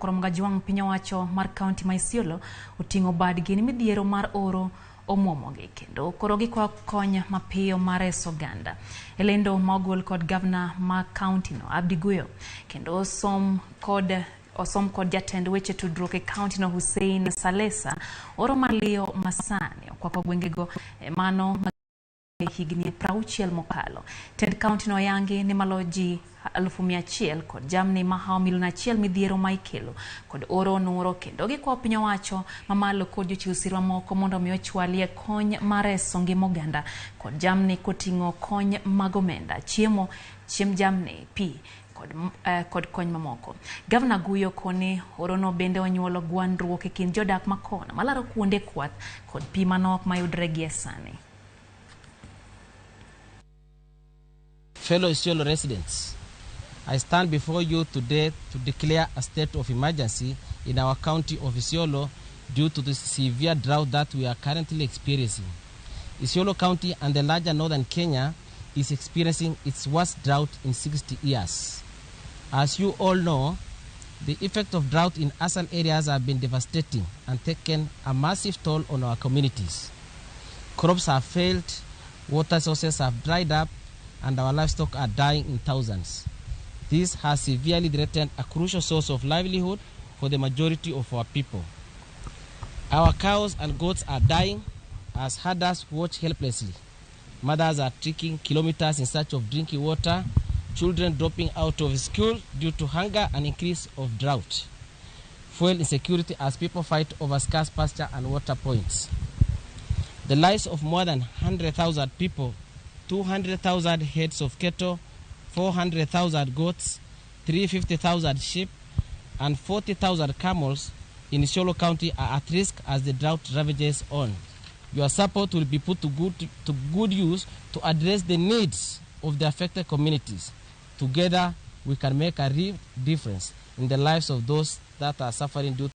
Ramogi Ajwang' piny owacho mar kaunti ma Isiolo oting'o badgi ni midhiero mar oro omuomogi kendo koro gikwayo kony mapiyo mar reso oganda. E lendo ma ogol kod gavana ma kaunti no Abdi Guyo kendo osom kod jatend weche tudruok e kaunti no Hussein Salesa, oro maliyo masani okwako gwengego mano higni 60 mokalo. Tend kaunti no yangi ni malo ji 100,000 kod jamni mahawo milion 1 midhiero ma ikelo kod oro nuro kendo gikwayo piny owacho mamalo kod jochiw sir mamoko mondo mi ochwalie kony mar reso ngima oganda kod jamni koting'o kony mag omenda, chiemo, chiemb jamni, pi kod kony mamoko. Gavana Guyo koni orono bende onyuolo gwandruok e kind jodak makono malaro kuonde kwath kod pi manok mayudre gie sani. Fellow Isiolo residents, I stand before you today to declare a state of emergency in our county of Isiolo due to the severe drought that we are currently experiencing. Isiolo County and the larger northern Kenya is experiencing its worst drought in 60 years. As you all know, the effect of drought in ASAL areas have been devastating and taken a massive toll on our communities. Crops have failed, water sources have dried up, and our livestock are dying in thousands. This has severely threatened a crucial source of livelihood for the majority of our people. Our cows and goats are dying as herders watch helplessly. Mothers are trekking kilometers in search of drinking water, children dropping out of school due to hunger and increase of drought. Fuel insecurity as people fight over scarce pasture and water points. The lives of more than 100,000 people, 200,000 heads of cattle, 400,000 goats, 350,000 sheep, and 40,000 camels in Isiolo County are at risk as the drought ravages on. Your support will be put to good use to address the needs of the affected communities. Together, we can make a real difference in the lives of those that are suffering due